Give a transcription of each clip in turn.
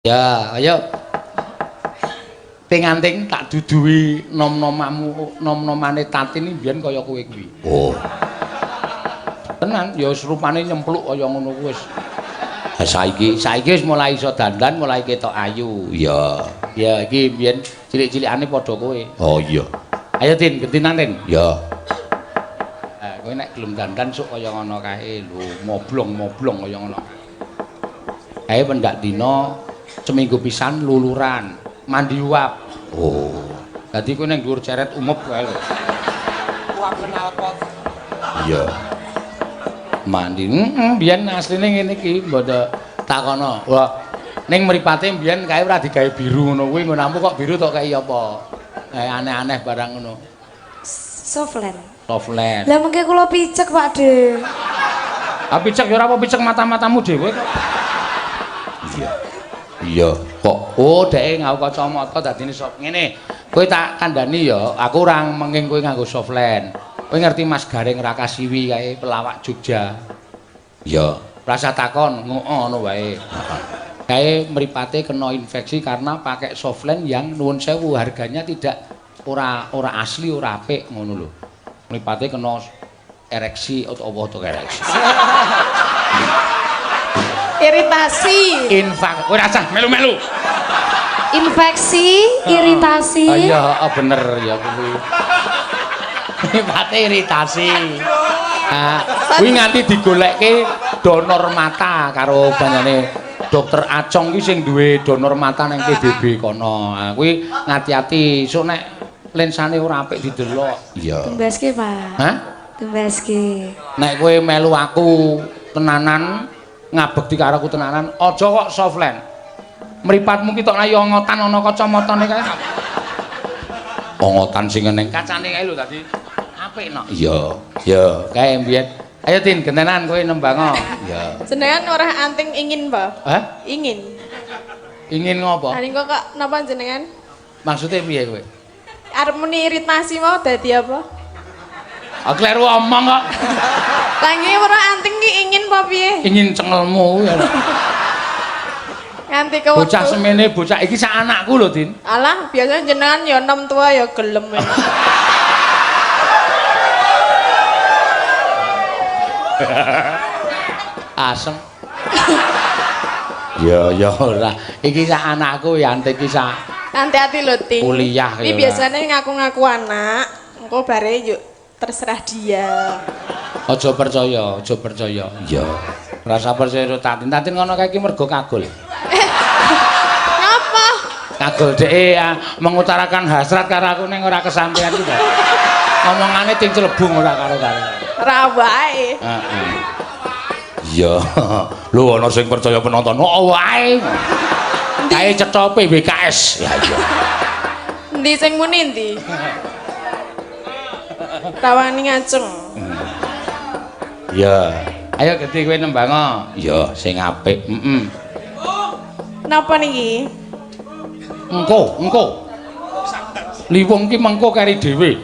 Ya, ayo. Ting-anting tak duduhi nom-nomamu, nom-nomane Tatin iki mbiyen kaya kowe kuwi. Oh. Tenan, ya wis rupane nyempluk kaya ngono kuwi wis. Ha saiki Saiki wis mulai iso dandan, mulai ketok ayu. Iya. Ya iki mbiyen cilik-cilikane padha kowe. Oh iya. Ayo Tin, gentinan Tin. Ya. Eh, kowe nek gelem dandan sok kaya ngono kae lho, moblong-moblong kaya ngono. Kae pendak dina seminggu pisan luluran, mandi uap. Oh. Dadi kowe ning dhuwur ceret umep kae lho. Uap knalpot. Iya. Mandi. Heeh, biyen asline ngene iki mboten takono. Wah, ning mripate mbiyen kae ora digawe biru ngono kuwi, nggonammu kok biru tok kae apa? Aneh-aneh barang ngono. Softland. Softland. Lah mengke kula picek, Pak De. Ah picek ya ora apa picek mata-matamu dhewe kok. Iya. Iya, kok oh dheke nganggo kacamata dadine soft ngene. Kowe tak kandhani ya, aku ora menging kowe nganggo softland. Kowe ngerti Mas Gareng Rakasiwi kae pelawak Jogja. Iya. Rasa takon, ngono wae. Kae mripate kena infeksi karena pakai softland yang nuwun sewu harganya tidak ora ora asli ora apik ngono lho. Mripate kena ereksi atau apa to ereksi. Iritasi. Infak. Kowe rasah melu-melu. Infeksi, iritasi. Oh iya, heeh bener ya kuwi. Mripate iritasi. Ah, kuwi nganti digolekke donor mata karo banyane Dokter Acong ki sing duwe donor mata nang PBB kono. Ah, kuwi ngati-ati sok nek lensane ora apik didelok. Iya. Tumbaske, Pak. Hah? Tumbaske. Nek kowe melu aku tenanan ngabekti karo aku tenanan, aja kok softland. Mripatmu ki tok ayo ongotan ana kacamatane kae. Ongotan sing eneng kacane kae lho dadi apik no. Iya. Ya. Kae mbiyen. Ayo Tin, gentenan kowe nembango. Iya. Jenengan ora anting ingin, Pak? Hah? Ingin. Ingin ngopo? Lah niku kok napa jenengan? Maksudnya piye kowe? Arep muni iritasi mau dadi apa? Aku kleru omong kok. Lah nggih ora anting ki ingin apa piye? Ingin cengelmu ya. Nganti kewektu. Bocah semene bocah iki sak anakku lho, Tin. Alah, biasanya jenengan ya enom tua ya gelem. Ya. Asem. Ya ya ora. Iki sak anakku ya antik iki sak. Hati-hati lho, Tin. Kuliah Ini ya. biasanya ngaku-ngaku anak, engko bare yuk terserah dia. Aja percaya, aja percaya. Iya. Rasa percaya karo Tatin. Tatin ngono kae iki mergo kagol. Ngapa? Kagol dheke ya, mengutarakan hasrat karo aku ning ora kesampean iki. Ngomongane ting celebung ora karo-karo. Ora wae. Heeh. Iya. Lho ana sing percaya penonton. Oh wae. Kae cetha PWKS. Ya iya. Endi sing muni endi? Tawani ngaceng. Iya. Ayo gedhe kowe nembango. Iya, sing apik. Heeh. Napa niki? Engko, engko. Liwung ki mengko keri dhewe.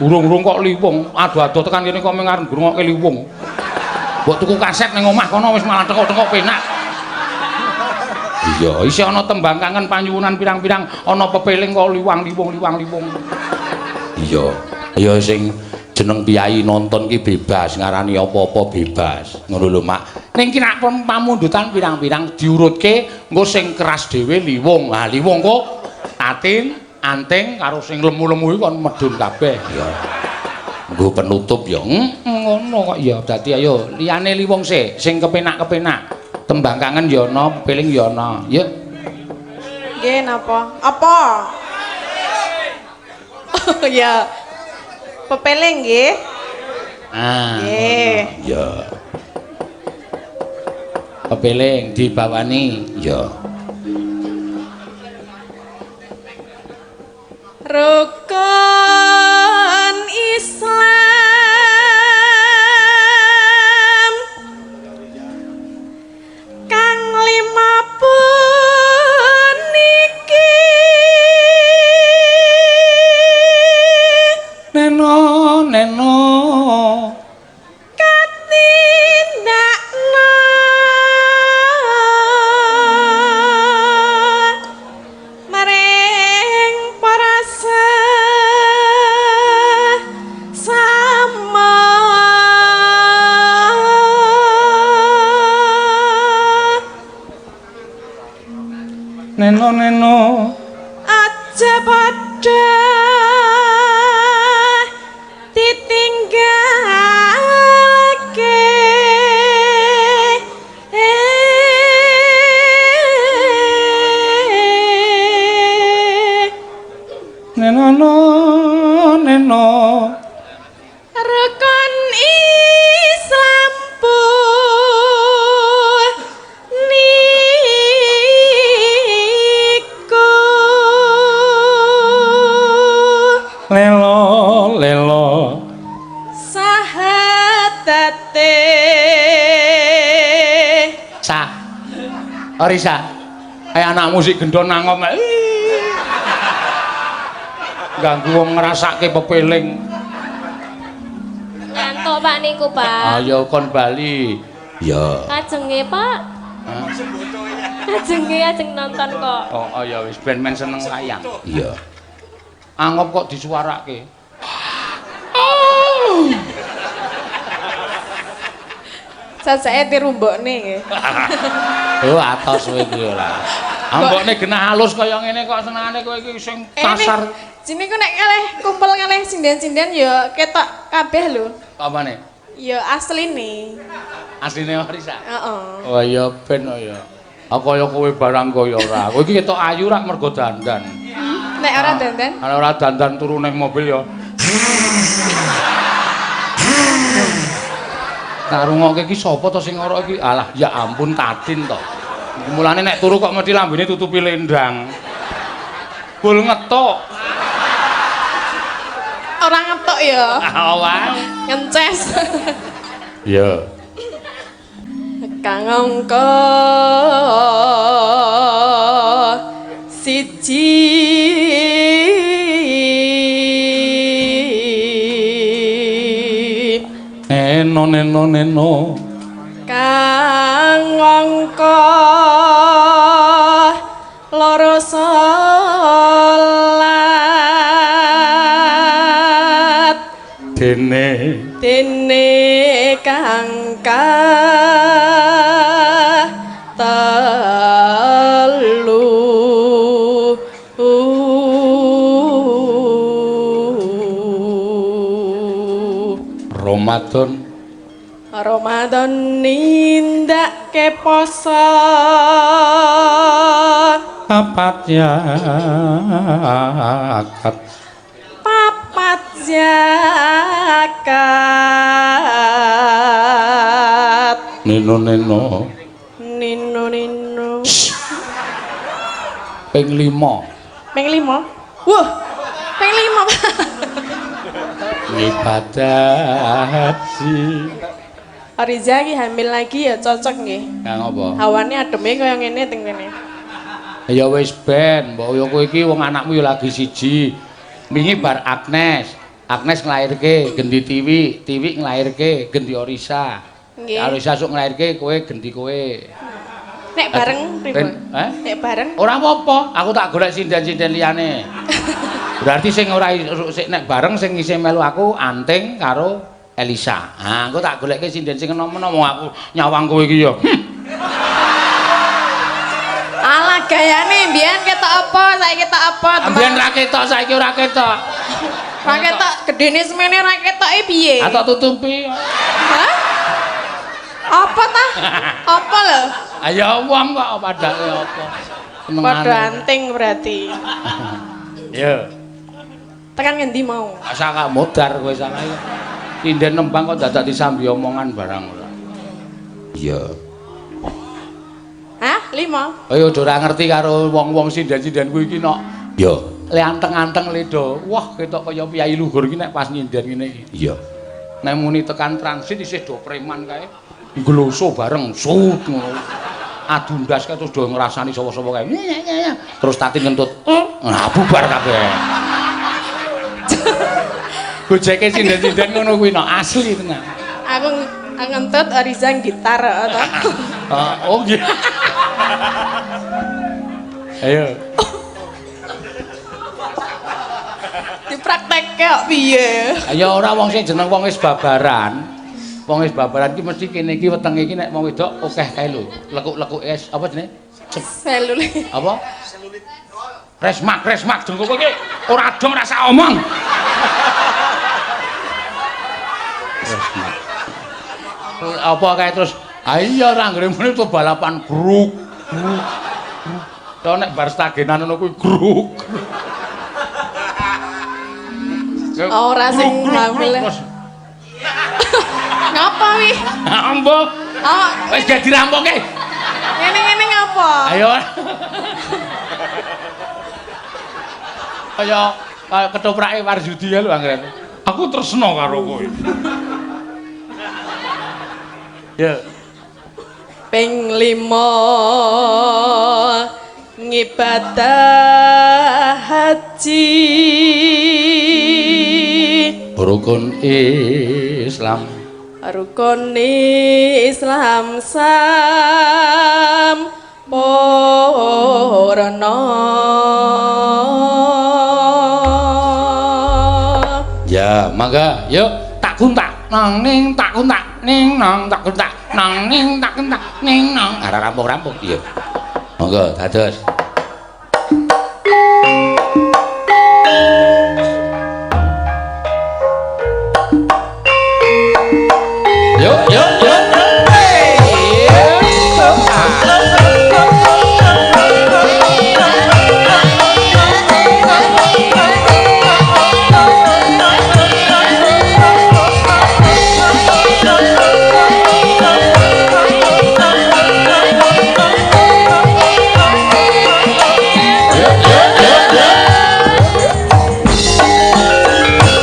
Urung-urung kok liwung, ado-ado tekan kene kok mung arep ngrungokke liwung. Mbok tuku kaset ning omah kono wis malah tekok-tekok penak. Iya, isih ana tembang kangen panyuwunan pirang-pirang ana pepeling kok liwang liwung liwang liwung. Iya. Ya sing jeneng piyai nonton ki bebas, ngarani apa-apa bebas. Ngono lho, Mak. Ning ki nek pamundutan pirang-pirang diurutke engko sing keras dhewe liwung. Ha liwung kok Tatin, anting karo sing lemu-lemu iku kon medhun kabeh. Iya. Nggo penutup ya. Ngono kok ya. Dadi ayo liyane liwung sik, sing kepenak-kepenak. Tembang kangen ya ana, pepeling ya ana. Ya. Nggih napa? Apa? Oh ya. Pepeling nggih. Ah. Nggih. Ya. Pepeling dibawani. Ya. Rukun Islam kang lima puniki neno neno katindakna Neno neno aja padha ditinggalke. Neno no neno Rukun Islam puniku lelo lelo sahadate. Sa Orisa, ayo anakmu sik gendon nangom. Ganggu wong ngrasake pepeling. Ngantuk Pak niku, Pak. Ayo kon bali. Ya. Kajenge, Pak. Kajenge ajeng nonton kok. Oh, ya wis ben men seneng wayang. Iya. Angop kok disuarake. Sasake dirumbokne nggih. Oh, atos kowe iki ora. Ambokne genah halus kaya ngene kok senengane kowe iki sing kasar. Jine ku nek kalih kumpul kalih sinden-sinden ya ketok kabeh lho. Apane? Ya asline. Asline Orisa. Heeh. Oh iya ben oh ya. Aku kaya kowe barang kaya ora. Kowe iki ketok ayu rak mergo dandan. Nek ora dandan? Ana ora dandan turu ning mobil ya. Tak rungokke iki sapa to sing ngorok iki? Alah, ya ampun Tatin to. Mulane nek turu kok mesti lambene tutupi lendang. Bul ngetok. Ora ngetok ya. Awas. Ngences. Iya. Kang angka siji Neno neno neno kang angka loro salat dene dene kang telu. Ramadan Ramadan nindakake poso papat zakat papat zakat neno neno nino nino ping 5 ping 5. Wah, ping 5 Pak. Ibadah haji. Oriza iki hamil lagi ya cocok nggih. Kang apa? Hawane ademe kaya ngene teng kene. Ya wis ben, mbok yo kowe iki wong anakmu ya lagi siji. Wingi bar Agnes, Agnes nglairke gendi Tiwi, Tiwi nglairke gendi Orisa. Nggih. Orisa sok nglairke kowe gendi kowe. Nek bareng pripun? Eh? Nek bareng Ora apa-apa, aku tak golek sinden-sinden liyane. Berarti sing ora sing nek bareng sing isih melu aku Anting karo Elisa. Ha, engko tak golekke sinden sing enom-enom wong aku nyawang kowe iki ya. Alah gayane mbiyen ketok apa saiki ketok apa? Mbiyen ra ketok saiki ora ketok. Ra ketok gedene semene ra ketoke piye? Atau tutupi. Hah? Apa ta? Apa lho? Ayo wong kok padake apa. Padha anting berarti. Ya. Tekan ngendi mau? Asa kak modar kowe salah ya. Sinden nembang kok dadak disambi omongan barang ora. Iya. Hah? 5. Ayo ora ngerti karo wong-wong sinden-sinden kuwi iki nok. Iya. Le anteng-anteng le do. Wah, ketok kaya piyai luhur iki nek pas nyinden ngene iki. Iya. Nek muni tekan transit isih do preman kae. Ngloso bareng sut ngono. Adu ndas kae terus do ngrasani sapa-sapa kae. Terus Tatin ngentut. Nah, bubar kabeh. Gojeke sinden-sinden ngono kuwi nok asli tenan. Aku ngentut Oriza gitar to. Oh nggih. Ayo. Dipraktekke kok piye? Ya ora wong sing jeneng wong wis babaran. Wong wis babaran ki mesti kene iki wetenge iki nek wong wedok akeh kae lho. Lekuk-lekuk es apa jenenge? Selule. Apa? Resmak, resmak jengko kowe iki ora dong rasa omong. Resmak. Apa kae terus? Ah iya ora anggere muni to balapan gruk. Gruk. Gruk. To nek bar stagenan ngono kuwi gruk. Ora sing Gruk, gruk, hamil. gruk, terus. Ngapa wi? Ambo, Oh, wis gak dirampungke. ngene-ngene ngapa? Ayo. Kaya kaya ketoprake Warzudi ya lho anggere. Aku tresno karo kowe. Ya. Ping 5 ngibadah haji. Rukun Islam. Rukun Islam sampurna. Ya, mangga, yuk Tak kuntak nang ning tak kuntak ning nang tak kuntak nang ning tak kuntak ning nang. Ora rampung-rampung. Iya. Monggo dados. Yuk, yuk, yuk.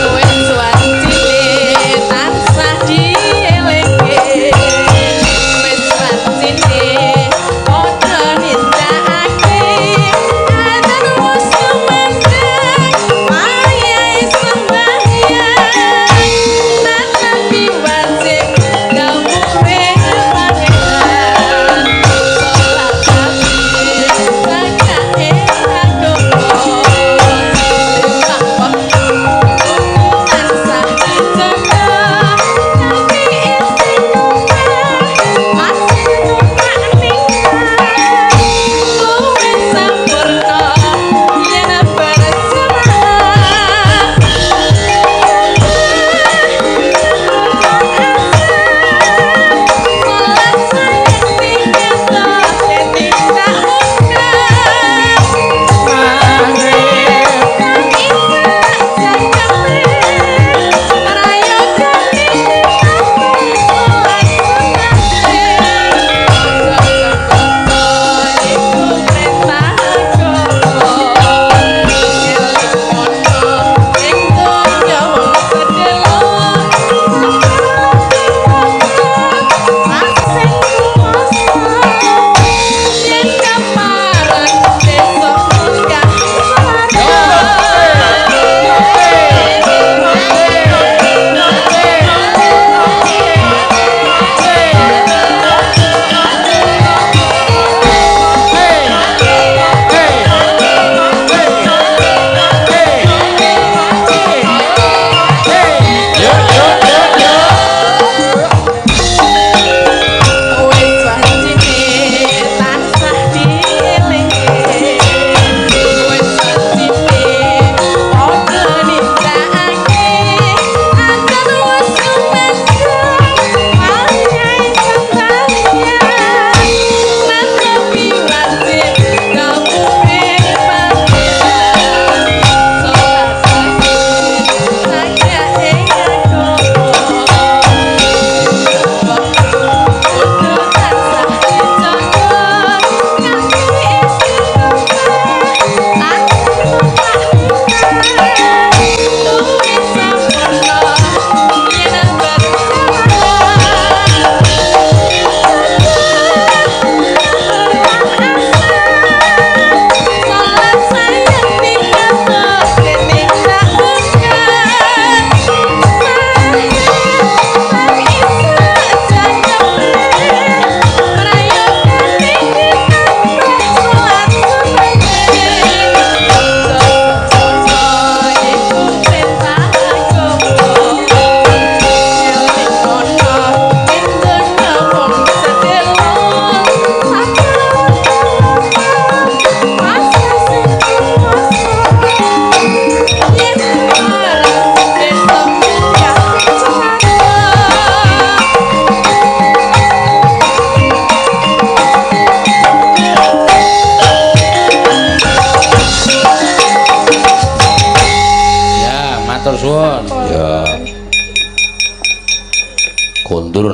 Kowe suwancine tansah dielingke.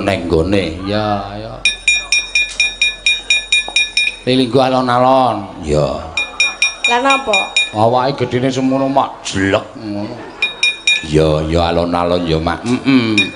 Neng gone. Ya, ya. Lilinggo alon-alon. Ya. Lah napa? Awake gedene semono mak jelek ngono. Ya, ya alon-alon ya, Mak. Heeh.